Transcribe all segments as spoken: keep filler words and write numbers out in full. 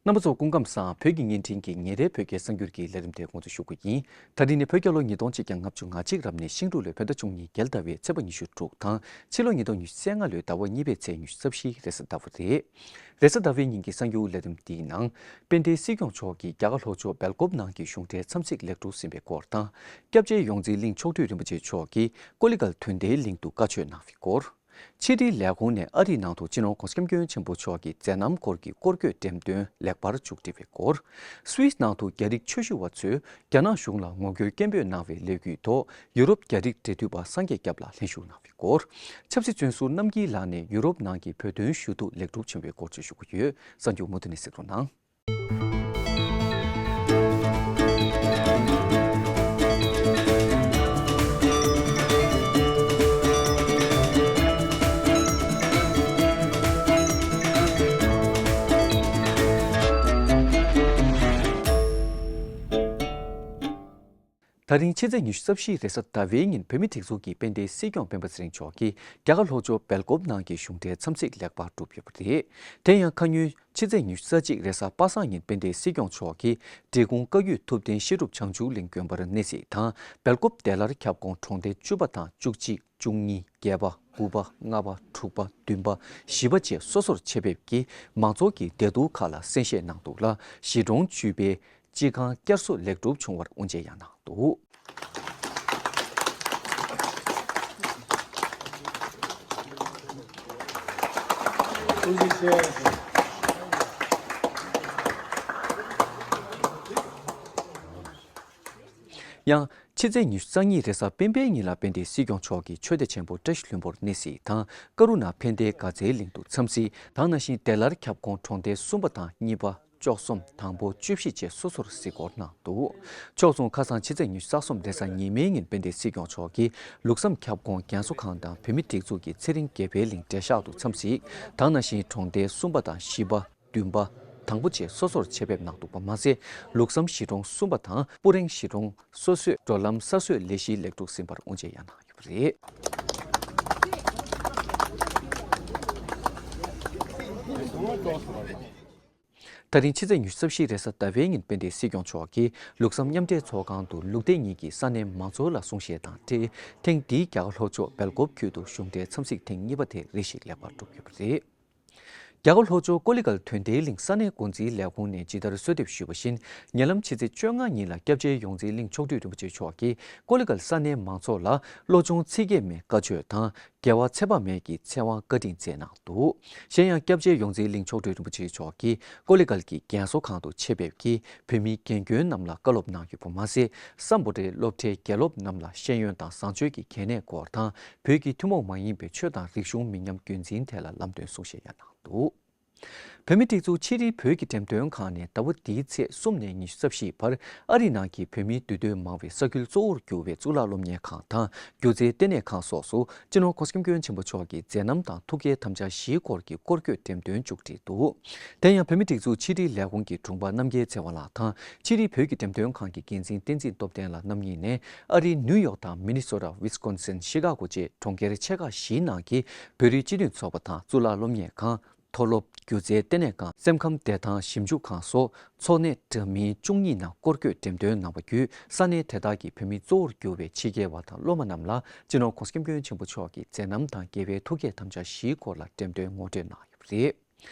རྣམ་པ་ཚོ་སྐུ་ཁམས་བཟང་། བོད་ཀྱི་བརྙན་འཕྲིན་གྱི་ཉིན་རེའི་བོད་སྐད་གསར་འགྱུར་གྱི་ལས་རིམ་དེ་འགོ་འཛུགས་ཞུ་གི་ཡིན། ད་རིང་ནི་བོད་རྒྱལ་ལོ་ཉིས་སྟོང་གཅིག་བརྒྱ་ལྔ་བཅུ་ང་གཅིག་རབ་གནས་ཤིང་འབྲུག་ལོའི་བོད་ཟླ་བཅུ་གཉིས་རྒྱལ་ཟླ་བའི་ཚེས་པ་ཉི་ཤུ་དྲུག་དང་ཕྱི་ལོ་ཉིས་སྟོང་ཉི་ཤུ་རྩ་ལྔ་ལོའི་ཟླ་བ་གཉིས་པའི་ཚེས་ཉི་ཤུ་རྩ་བཞི་རེས་གཟའ་ཟླ་བ་རེད། རེས་གཟའ་ཟླ་བའི་ཉིན་གྱི་གསར་འགྱུར་ལས་རིམ་འདིའི་ནང་། དཔལ་ལྡན་སྲིད་སྐྱོང་མཆོག་གིས་རྒྱ་གར་ལྷོ་ཕྱོགས་སྦེལ་ཀོབ་ནང་གི་གཞུང་འབྲེལ་འཚམས་གཟིགས་ལེགས་གྲུབ་ཟིན་པའི་སྐོར་དང་། སྐྱབས་རྗེ་ཡོངས་འཛིན་གླིང་མཆོག་སྤྲུལ་རིན་པོ་ཆེ་མཆོག་གིས་ཀོ་ལི་གྷལ་དོན་ལྡན་གླིང་དུ་བཀའ་ཆོས་གནང་བའི་སྐོར། ཕྱི་དྲིལ་ལས་ཁུངས་ནས་ཨ་རིའི་ནང་དུ་སྤྱི་ནོར་༧གོང་ས་༧སྐྱབས་མགོན་ཆེན་པོ་མཆོག་གི་མཛད་རྣམ་སྐོར་གྱི་སྐོར་སྐྱོད་འགྲེམས་སྟོན་ལེགས་པར་མཇུག་སྒྲིལ་བའི་སྐོར། སུད་སི་ནང་དུ་རྒྱ་རིགས་ཆོས་ཞུ་བ་ཚོས་རྒྱ་ནག་གཞུང་ལ་ངོ་རྒོལ་སྐད་འབོད་གནང་བའི་ལས་འགུལ་ཐོག་ཡུ་རོབ་རྒྱ་རིགས་འབྲེལ་མཐུད་པ་སངས་རྒྱས་སྐྱབས་ལགས་ལྷན་ཞུགས་གནང་བའི་སྐོར། ཆབ་སྲིད་བཙོན་ཟུར་རྣམ་རྒྱལ་ལགས་ནས་ཡུ་རོབ་ནང་གི་བོད་དོན་ཞུ་གཏུག་ལེགས་གྲུབ་བྱུང་བའི་སྐོར་བཅས་ཞུ་གི་ཡོད། གསར་འགྱུར་མུ་མཐུད་ནས་གསན་རོགས་གནང་། ད་རིང་ཕྱི་ཚེས་ཉི་ཤུ་རྩ་བཞི་རེས་གཟའ་ཟླ་བའི་ཉིན་བོད་མིའི་སྒྲིག་འཛུགས་ཀྱི་དཔལ་ལྡན་སྲིད་སྐྱོང་སྤེན་པ་ཚེ་རིང་མཆོག་གིས་རྒྱ་གར་ལྷོ་ཕྱོགས་སྦེལ་ཀོབ་ནང་གི་གཞུང་འབྲེལ་འཚམས་གཟིགས་ལེགས་པར་གྲུབ་ཡོད་པ་རེད། དེ་ཡང་ཁ་སྔོན་ཕྱི་ཚེས་ཉི་ཤུ་རྩ་གཅིག་རེས་གཟའ་པ་སངས་ཉིན་དཔལ་ལྡན་སྲིད་སྐྱོང་མཆོག་གིས་འབྲས་སྤུངས་བཀའ་བརྒྱུད་ཐུབ་བསྟན་བཤད་སྒྲུབ་བྱང་ཆུབ་གླིང་དགོན་པར་གནས་གཟིགས་དང་སྦེལ་ཀོབ་བདེ་སླར་ཁྱབ་ཁོངས་གྲོང་སྡེ་བཅུ་པ་དང་བཅུ་གཅིག་བཅུ་གཉིས། བརྒྱད་པ། དགུ་པ། ལྔ་པ། དྲུག་པ། བདུན་པ། བཞི་པ་བཅས་སོ་སོར་ཆེད་ཕེབས་ཀྱིས་མང་ཚོགས་ཀྱི་བདེ་སྡུག་ཁག་ལ་གསན་བཞེས་གནང་འདུག་ལ། གཞིས་གྲོང་བཅུ་པའི་སྤྱི་ཁང་བསྐྱར་གསོ་ལེགས་གྲུབ་བྱུང་བར་དབུ་འབྱེད་ཡང་གནང་འདུག། ཡང་། ཕྱི་ཚེས་ཉི་ཤུ་རྩ་གཉིས་རེས་གཟའ་སྤེན་པའི་ཉིན་ལ་དཔལ་ལྡན་སྲིད་སྐྱོང་མཆོག་གིས་ཆོས་སྡེ་ཆེན་པོ་བཀྲ་ཤིས་ལྷུན་པོར་གནས་གཟིགས་དང་ཀ་རུ་ན་ཕན་བདེའི་དགའ་ཚལ་གླིང་དུ་འཚམས་གཟིགས་དང་། ནང་བཞིན་བདེ་སླར་ཁྱབ་ཁོངས་གྲོང་སྡེ་གསུམ་པ་དང་གཉིས་པ། བཅུ་གསུམ། དང་པོ། བཅུ་བཞི་བཅས་སོ་སོར་གཟིགས་སྐོར་གནང་འདུག། ཕྱོགས་མཚུངས་ཁ་སང་ཕྱི་ཚེས་ཉི་ཤུ་རྩ་གསུམ་རེས་གཟའ་ཉི་མའི་ཉིན་དཔལ་ལྡན་སྲིད་སྐྱོང་མཆོག་གིས་ལུགས་བསམ་ཁྱབ་ཁོངས་རྒན་གསོ་ཁང་དང་བོད་མིའི་སྒྲིག་འཛུགས་ཀྱི་ཚེ་རིང་དགེ་འཕེལ་གླིང་འབྲས་ཤག་ཏུ་འཚམས་གཟིགས་དང་། ནང་བཞིན་གྲོང་སྡེ་གསུམ་པ་དང་བཞི་པ། བདུན་པ། དང་པོ་བཅས་སོ་སོར་ཆེད་ཕེབས་གནང་འདུག་པ་མ་ཟད། ལུགས་བསམ་གཞིས་གྲོང་གསུམ་པ་དང་སྤུ་རེང་གཞིས་གྲོང་སོ་སོས་འགྲོ་ལམ་གསར་བཟོའི་ལས་གཞི་ལེགས་གྲུབ་ཟིན་པར་དབུ་འབྱེད་ཡང་གནང་ཡོད་པ་རེད། ད་རིང་ཕྱི་ཚེས་ཉི་ཤུ་རྩ་བཞི་རེས་གཟའ་ཟླ་བའི་ཉིན་དཔལ་ལྡན་སྲིད་སྐྱོང་མཆོག་གིས་ལུགས་བསམ་མཉམ་འབྲེལ་ཚོགས་ཁང་དུ་ལུགས་བདེ་གཉིས་ཀྱི་ས་གནས་མང་ཚོགས་ལ་གསུང་བཤད་དང་འབྲེལ། ཐེངས་འདིའི་རྒྱ་གར་ལྷོ་ཕྱོགས་སྦེལ་ཀོབ་ཁུལ་དུ་གཞུང་འབྲེལ་འཚམས་གཟིགས་ཐེངས་གཉིས་པ་དེ་རེ་ཞིག་ལེགས་པར་གྲུབ་ཡོད་པ་རེད། རྒྱ་གར་ལྷོ་ཕྱོགས་ཀོ་ལི་གྷལ་དོན་ལྡན་གླིང་ས་གནས་འགོ་འཛིན་ལས་ཁུངས་ནས་ཇི་ལྟར་གསོལ་འདེབས་ཞུས་པ་བཞིན། ཉེ་ལམ་ཕྱི་ཚེས་བཅོ་ལྔ་ཉིན་ལ་སྐྱབས་རྗེ་ཡོངས་འཛིན་གླིང་མཆོག་སྤྲུལ་རིན་པོ་ཆེ་མཆོག་གིས་ཀོ་ལི་གྷལ་ས་གནས་མང་ཚོགས་ལ་བློ་སྦྱོང་ཚིག་བརྒྱད་མའི་བཀའ་ཆོས་དང་། དགེ་བ་ཚེ་དཔག་མེད་ཀྱི་ཚེ་དབང་བཀའ་དྲིན་སྩལ་གནང་འདུག། གཞན་ཡང་སྐྱབས་རྗེ་ཡོངས་འཛིན་གླིང་མཆོག་སྤྲུལ་རིན་པོ་ཆེ་མཆོག་གིས་ཀོ་ལི་གྷལ་གྱི་རྒན་གསོ་ཁང་དུ་ཆེད་ཕེབས་ཀྱིས་བོད་མིའི་རྒན་རྒོན་རྣམས་ལ་བཀའ་སློབ་གནང་ཡོད་པ་མ་ཟད། སམ་བྷོ་ཊའི་སློབ་གྲྭའི་དགེ་སློབ་རྣམས་ལ་ཤེས་ཡོན་དང་བཟང་སྤྱོད་ཀྱི་གལ་གནད་སྐོར་དང་། བོད་ཀྱི་ཐུན་མོང་མ་ཡིན་པའི་ཆོས་དང་རིག་གཞུང་མི་ཉམས་རྒྱུན་འཛིན་ཐད་ལ་ལམ་སྟོན་གསུང་བཤད་ཡང་གནང་འདུག། བོད་མིའི་སྒྲིག་འཛུགས་ཕྱི་དྲིལ་བོད་ཀྱི་འགྲེམས་སྟོན་ཁང་ནས་ཟླ་བ་འདིའི་ཚེས་གསུམ་ནས་ཉི་ཤུ་རྩ་བཞི་བར་ཨ་རི་ནང་གི་བོད་མིའི་འདུས་སྡོད་མང་བའི་ས་ཁུལ་གཙོ་བོར་གྱུར་བའི་གཙུག་ལག་སློབ་གཉེར་ཁང་དང་སྒྱུ་རྩལ་ལྟེ་གནས་ཁང་སོགས་སུ་སྤྱི་ནོར་༧གོང་ས་༧སྐྱབས་མགོན་ཆེན་པོ་མཆོག་གི་མཛད་རྣམ་དང་ཐུགས་བསྐྱེད་དམ་བཅའ་བཞིའི་སྐོར་གྱི་སྐོར་སྐྱོད་འགྲེམས་སྟོན་མཇུག་སྒྲིལ་འདུག། དེ་ཡང་བོད་མིའི་སྒྲིག་འཛུགས་ཕྱི་དྲིལ་ལས་ཁུངས་ཀྱི་དྲུང་པ་རྣམ་རྒྱལ་ཚེ་དབང་ལགས་དང་ཕྱི་དྲིལ་བོད་ཀྱི་འགྲེམས་སྟོན་ཁང་གི་འགན་འཛིན་བསྟན་འཛིན་སྟོབས་ལྡན་ལགས་རྣམ་གཉིས་ནས་ཨ་རིའི་ནིའུ་ཡོག་དང་མི་ནི་སོ་ཊ། ཝི་སི་ཀོན་སིན། ཤི་ཀ་གོ་བཅས་གྲོང་ཁྱེར་ཆེ་ཁག་བཞིའི་ནང་གི་བོད་རིགས་སྤྱི་མཐུན་ཚོགས་པ་དང་གཙུག་ལག་སློབ་གཉེར་ཁང་། མཐོ་སློབ། སྒྱུ་རྩལ་ལྟེ་གནས་ཁང་། སེམས་ཁམས་བདེ་ཐང་ཞིབ་འཇུག་ཁང་སོགས་ཚོགས་སྣེ་འདྲ་མིན་བཅུ་གཉིས་ནང་སྐོར་སྐྱོད་འགྲེམས་སྟོན་གནང་བ་བརྒྱུད། ས་གནས་དེ་དག་གི་བོད་མི་གཙོ་བོར་གྱུར་པའི་ཕྱི་རྒྱལ་བ་དང་སློབ་མ་རྣམས་ལ་སྤྱི་ནོར་༧གོང་ས་༧སྐྱབས་མགོན་ཆེན་པོ་མཆོག་གི་མཛད་རྣམ་དང་དགེ་བའི་ཐུགས་བསྐྱེད་དམ་བཅའ་བཞིའི་སྐོར་ལ་འགྲེམས་སྟོན་ངོ་སྤྲོད་གནང་ཡོད་པ་རེད།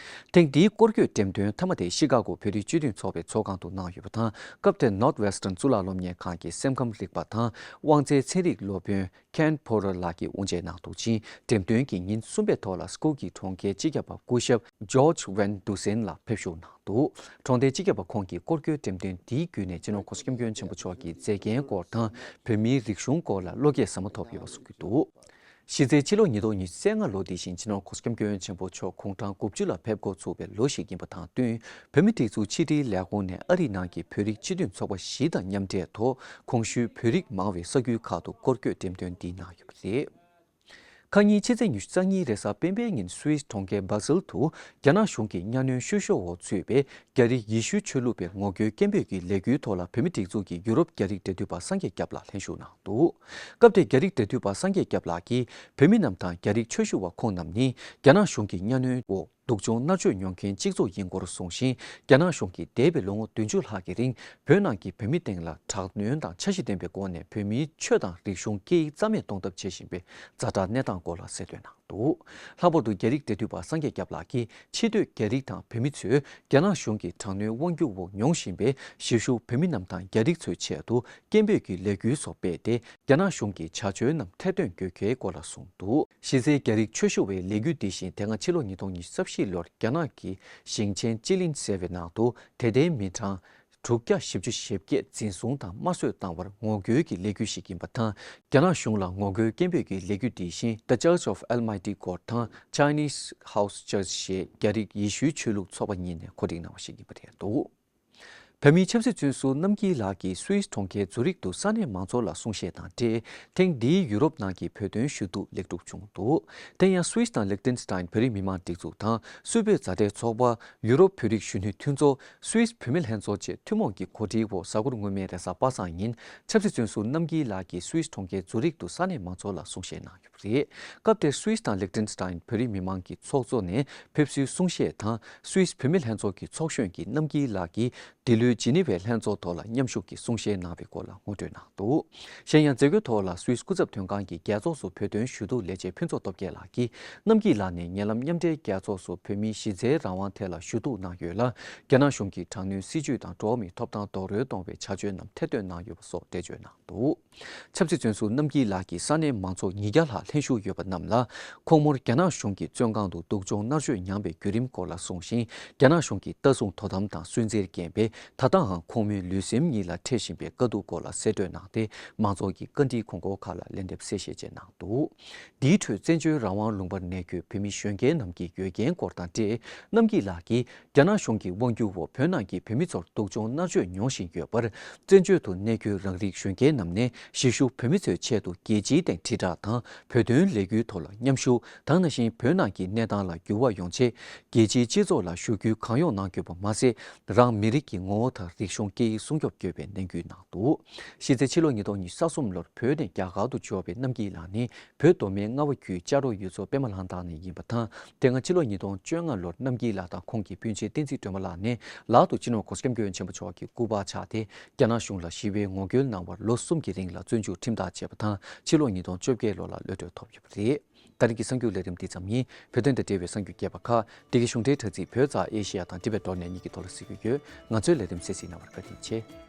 ཐེངས་འདིའི་སྐོར་སྐྱོད་འགྲེམས་སྟོན་མཐའ་མ་དེ་ཤི་ཀ་གོ་བོད་རིགས་སྤྱི་མཐུན་ཚོགས་པའི་ཚོགས་ཁང་དུ་གནང་ཡོད་པ་དང་། སྐབས་དེར་Northwestern་གཙུག་ལག་སློབ་གཉེར་ཁང་གི་སེམས་ཁམས་རིག་པ་དང་དབང་རྩའི་ཚན་རིག་སློབ་དཔོན་Ken Porter་ལགས་ཀྱིས་དབུ་འབྱེད་གནང་འདུག་ཅིང་། འགྲེམས་སྟོན་གྱི་ཉིན་གསུམ་པའི་ཐོག་ལ་སི་ཀུལ་གྱི་གྲོང་ཁྱེར་སྤྱི་ཁྱབ་པ་སྐུ་ཞབས་George Van Dusen་ལགས་ཕེབས་བཞུགས་གནང་འདུག། གྲོང་སྡེ་སྤྱི་ཁྱབ་པ་ཁོང་གིས་སྐོར་སྐྱོད་འགྲེམས་སྟོན་འདིའི་བརྒྱུད་ནས་སྤྱི་ནོར་༧གོང་ས་༧སྐྱབས་མགོན་ཆེན་པོ་མཆོག་གི་མཛད་འགན་སྐོར་དང་། བོད་མིའི་རིག་གཞུང་སྐོར་ལ་བློ་སྐྱེད་ཟབ་མོ་ཐོབ་ཡོད་པ་གསུངས་ཀྱི་འདུག། གཞི་རྩའི་ཕྱི་ལོ་ཉིས་སྟོང་ཉི་ཤུ་རྩ་ལྔ་ལོ་འདི་བཞིན་སྤྱི་ནོར་༧གོང་ས་༧སྐྱབས་མགོན་ཆེན་པོ་མཆོག་དགུང་གྲངས་དགུ་བཅུ་ལ་ཕེབས་འགོ་ཚུགས་པའི་ལོ་ཞིག་ཡིན་པ་དང་བསྟུན། བོད་མིའི་སྒྲིག་འཛུགས་ཕྱི་དྲིལ་ལས་ཁུངས་ནས་ཨ་རིའི་ནང་གི་བོད་རིགས་སྤྱི་མཐུན་ཚོགས་པ་བཞི་དང་མཉམ་འབྲེལ་ཐོག་གོང་ཞུས་བོད་རིགས་མང་བའི་ས་ཁུལ་ཁག་ཏུ་སྐོར་སྐྱོད་འགྲེམས་སྟོན་འདི་གནང་ཡོད་པ་རེད། ཁ་ཉིན་ཕྱི་ཚེས་ཉི་ཤུ་རྩ་གཉིས་རེས་གཟའ་སྤེན་པའི་ཉིན་སུད་སི་གྲོང་ཁྱེར་སྦ་སིལ་དུ་རྒྱ་ནག་གཞུང་གི་གཉའ་གནོན་བཤུ་གཞོག་འོག་ཚུད་པའི་རྒྱ་རིགས་ཡེ་ཤུའི་ཆོས་ལུགས་པའི་ངོ་རྒོལ་སྐད་འབོད་ཀྱི་ལས་འགུལ་ཐོག་ལ་བོད་མིའི་སྒྲིག་འཛུགས་ཀྱི་ཡུ་རོབ་རྒྱ་རིགས་འབྲེལ་མཐུད་པ་སངས་རྒྱས་སྐྱབས་ལགས་ལྷན་ཞུགས་གནང་འདུག། སྐབས་དེར་རྒྱ་རིགས་འབྲེལ་མཐུད་པ་སངས་རྒྱས་སྐྱབས་ལགས་ཀྱིས་བོད་མི་རྣམས་དང་རྒྱ་རིགས་ཆོས་ཞུ་བ་ཁོང་རྣམས་ནི་རྒྱ་ནག་གཞུང་གི་གཉའ་གནོན་འོག་སྡུག་སྦྱོང་མནར་གཅོད་མྱོང་མཁན་གཅིག་མཚུངས་ཡིན་སྐོར་གསུངས་ཤིང་། རྒྱ་ནག་གཞུང་གིས་འདས་པའི་ལོ་ངོ་བདུན་ཅུ་ལྷག་གི་རིང་བོད་ནང་གི་བོད་མི་སྟེང་ལ་དྲག་གནོན་དང་འཆར་གཞི་ལྡན་པའི་སྒོ་ནས་བོད་མིའི་ཆོས་དང་རིག་གཞུང་སྐད་ཡིག་རྩ་མེད་གཏོང་ཐབས་བྱེད་བཞིན་པའི་ཛ་དྲག་གནས་སྟངས་སྐོར་ལ་གསལ་སྟོན་གནང་འདུག། ལྷག་པར་དུ་རྒྱ་རིགས་འབྲེལ་མཐུད་པ་སངས་རྒྱས་སྐྱབས་ལགས་ཀྱིས་ཕྱི་སྡོད་རྒྱ་རིགས་དང་བོད་མི་ཚོས་རྒྱ་ནག་གཞུང་གི་དྲག་གནོན་དབང་སྒྱུར་འོག་མྱོང་བཞིན་པའི་གཞིས་བཞུགས་བོད་མི་རྣམས་དང་རྒྱ་རིགས་ཚོའི་ཆེད་དུ་སྐད་འབོད་ཀྱི་ལས་འགུལ་སོགས་སྤེལ་ཏེ། རྒྱ་ནག་གཞུང་གི་བྱ་སྤྱོད་རྣམས་ཐེར་འདོན་དགོས་གལ་སྐོར་ལ་གསུངས་འདུག། གཞི་རྩའི་རྒྱ་རིགས་ཆོས་ཞུ་བའི་ལས་འགུལ་འདི་བཞིན་དེ་སྔ་ཕྱི་ལོ་ཉིས་སྟོང་ཉི་ཤུ་རྩ་བཞི་ལོར་རྒྱ་ནག་གི་ཞིང་ཆེན་ཅི་ལིན་ཟེར་བའི་ནང་དུ་དད་ལྡན་མི་གྲངས་དྲུག་བརྒྱ་བཞི་བཅུ་ཞེ་བརྒྱད་འཛིན་བཟུང་དང་དམར་གསོད་བཏང་བར་ངོ་རྒོལ་གྱི་ལས་འགུལ་ཞིག་ཡིན་པ་དང་། རྒྱ་ནག་གཞུང་ལ་ངོ་རྒོལ་སྐད་འབོད་ཀྱི་ལས་འགུལ་འདི་བཞིན་The Church of Almighty God དང་Chinese House Church ཞེས་རྒྱ་རིགས་ཡེ་ཤུའི་ཆོས་ལུགས་ཚོགས་པ་གཉིས་ནས་གོ་སྒྲིག་གནང་བ་ཞིག་ཡིན་པ་རེད་འདུག། བོད་མིའི་ཆབ་སྲིད་བཙོན་ཟུར་རྣམ་རྒྱལ་ལགས་ཀྱིས་སུད་སི་གྲོང་ཁྱེར་ཛུ་རིག་ཏུ་ས་གནས་མང་ཚོགས་ལ་གསུང་བཤད་དང་འབྲེལ། ཐེངས་འདིའི་ཡུ་རོབ་ནང་གི་བོད་དོན་ཞུ་གཏུག་ལེགས་གྲུབ་བྱུང་འདུག། དེ་ཡང་སུད་སི་དང་ལིག་ཏེན་སི་ཏན་བོད་རིགས་མི་མང་སྒྲིག་འཛུགས་དང་སུད་བོད་མཛའ་འབྲེལ་ཚོགས་པ། ཡུ་རོབ་བོད་རིགས་གཞོན་ནུའི་མཐུན་ཚོགས། སུད་སི་བོད་མི་ལྷན་ཚོགས་བཅས་ཐུན་མོང་གི་གོ་སྒྲིག་འོག་གཟའ་འཁོར་སྔོན་མའི་རེས་གཟའ་པ་སངས་ཉིན་ཆབ་སྲིད་བཙོན་ཟུར་རྣམ་རྒྱལ་ལགས་ཀྱིས་སུད་སི་གྲོང་ཁྱེར་ཛུ་རིག་ཏུ་ས་གནས་མང་ཚོགས་ལ་གསུང་བཤད་གནང་ཡོད། རེད། སྐབས་དེར་སུད་སི་དང་ལིག་ཏེན་སི་ཏན་བོད་རིགས་མི་མང་གི་ཚོགས་གཙོ་ནས་ཕེབས་བསུའི་གསུང་བཤད་དང་། སུད་སི་བོད་མི་ལྷན་ཚོགས་ཀྱི་ཚོགས་གཞོན་གྱིས་རྣམ་རྒྱལ་ལགས་ཀྱིས་འདི་ལོའི་ཇི་ནི་ཝའི་ལྷན་ཚོགས་ཐོག་ལ་མཉམ་ཞུགས་ཀྱིས་གསུང་བཤད་གནང་བའི་སྐོར་ལ་ངོ་སྤྲོད་གནང་འདུག། གཞན་ཡང་མཛད་སྒོའི་ཐོག་ལ་སུད་སི་སྐུ་ཚབ་དོན་ཁང་གི་རྒྱལ་ཚོགས་སུ་བོད་དོན་ཞུ་གཏུག་ལས་བྱེད་ཕུན་ཚོགས་སྟོབས་རྒྱལ་ལགས་ཀྱིས་རྣམ་རྒྱལ་ལགས་ནས་ཉེ་ལམ་མཉམ་འབྲེལ་རྒྱལ་ཚོགས་སུ་བོད་མིའི་གཞི་རྩའི་རང་དབང་ཐད་ལ་ཞུ་གཏུག་གནང་ཡོད་ལ། རྒྱ་ནག་གཞུང་གིས་དྲག་གནོན་སྲིད་བྱུས་དང་འགྲོ་བ་མིའི་ཐོབ་ཐང་རྡོག་རོལ་གཏོང་བའི་བྱ་སྤྱོད་རྣམས་ཐེར་འདོན་གནང་ཡོད་པ་སོགས་འགྲེལ་བརྗོད་གནང་འདུག། ཆབ་སྲིད་བཙོན་ཟུར་རྣམ་རྒྱལ་ལགས་ཀྱིས་ས་གནས་མང་ཚོགས་ཉིས་བརྒྱ་ལྷག་ལྷན་ཞུགས་ཡོད་པ་རྣམས་ལ། ཁོང་མོར་རྒྱ་ནག་གཞུང་གི་བཙོན་ཁང་དུ་སྡུག་སྦྱོང་མནར་གཅོད་མྱངས་པའི་བརྒྱུད་རིམ་སྐོར་ལ་གསུངས་ཤིང་། རྒྱ་ནག་གཞུང་གིས་ལྟ་སྲུང་དོ་དམ་དང་སུན་གཙེར་འགན་པས་ད་ལྟའང་ཁོང་མོའི་ལུས་སེམས་གཉིས་ལ་འཕྲད་བཞིན་པའི་དཀའ་སྡུག་སྐོར་ལ་གསལ་བསྟོད་གནང་སྟེ། མང་ཚོགས་ཀྱི་བཀའ་འདྲིའི་གོང་འཁོར་ཁག་ལ་ལན་འདེབས་གསལ་བཤད་བཅས་གནང་འདུག། འདིའི་ཁྲོད་བཙན་བྱོལ་རང་དབང་ལུང་པར་གནས་འཁོད་བོད་མི་གཞོན་སྐྱེས་རྣམས་ཀྱི་འོས་འགན་སྐོར་དང་འབྲེལ། རྣམ་རྒྱལ་ལགས་ཀྱིས། རྒྱ་ནག་གཞུང་གི་དབང་སྒྱུར་འོག་བོད་ནང་གི་བོད་མི་ཚོར་སྡུག་སྦྱོང་མནར་གཅོད་མྱོང་བཞིན་ཡོད་པར། བཙན་བྱོལ་དུ་གནས་འཁོད་རང་རིགས་གཞོན་སྐྱེས་རྣམས་ནས་གཞིས་བཞུགས་བོད་མི་ཚོའི་ཆེད་དུ་རྒྱལ་སྤྱིའི་སྟེང་དྲིལ་བསྒྲགས་དང་བོད་དོན་ལས་འགུལ་ཐོག་ལ་མཉམ་ཞུགས། དེ་ནང་བཞིན་བོད་ནང་གི་གནས་སྟངས་ལ་འགྱུར་བ་ཡོང་ཆེད། རྒྱལ་སྤྱིའི་སྤྱི་ཚོགས་ལ་ཞུ་སྐུལ་གང་ཡོང་གནང་དགོས་པ་མ་ཟད། རང་མི་རིགས་ཀྱི་ངོ་བོ་དང་རིག་གཞུང་སྐད་ཡིག་སྲུང་སྐྱོབ་དགོས་པའི་ནན་སྐུལ་གནང་འདུག། གཞི་རྩའི་ཕྱི་ལོ་ཉིས་སྟོང་ཉི་ཤུ་རྩ་གསུམ་ལོར་བོད་ནས་རྒྱ་གར་དུ་འབྱོར་བའི་རྣམ་རྒྱལ་ལགས་ནི། བོད་མདོ་སྨད་རྔ་བ་བརྒྱུད་ལྕགས་རོགས་ཡུལ་ཚོ་པད་མ་ལྷ་ཐང་ནས་ཡིན་པ་དང་། དེ་སྔ་ཕྱི་ལོ་ཉིས་སྟོང་བཅོ་ལྔ་ལོར་རྣམ་རྒྱལ་ལགས་དང་ཁོང་གི་སྤུན་མཆེད་བསྟན་འཛིན་སྒྲོལ་མ་ལགས་ནས་ལག་ཏུ་སྤྱི་ནོར་༸གོང་ས་༸སྐྱབས་མགོན་ཆེན་པོ་མཆོག་གི་སྐུ་པར་ཆགས་ཏེ། རྒྱ་ནག་གཞུང་ལ་ཞི་བའི་ངོ་རྒོལ་གནང་བར་ལོ་གསུམ་གྱི་རིང་ལ་བཙོན་འཇུག་ཁྲིམས་ཐག་བཅད་པ་དང་། ཕྱི་ལོ་ཉིས་སྟོང་བཅོ་བརྒྱད་ལོ་ལ་གློད་གྲོལ་ཐོབ་ཡོད་པ་རེད། ད་རིང་གི་གསར་འགྱུར་ལས་རིམ་འདི་ཙམ་ཡིན། བོད་དོན་དང་འབྲེལ་བའི་གསར་འགྱུར་རྒྱས་པ་ཁག་འདི་གའི་གཞུང་འབྲེལ་དྲ་ཚིགས་བོད་ཛ་ཨེ་ཤེ་ཡ་དང་འབྲེལ་བའི་ཐོག་ནས་ཉིད་ཀྱིས་ཐོག་ལ་གཟིགས་རྒྱུ་ཡོད། ང་ཚོའི་ལས་རིམ་གསན་གཟིགས་གནང་བར་བཀའ་དྲིན་ཆེ།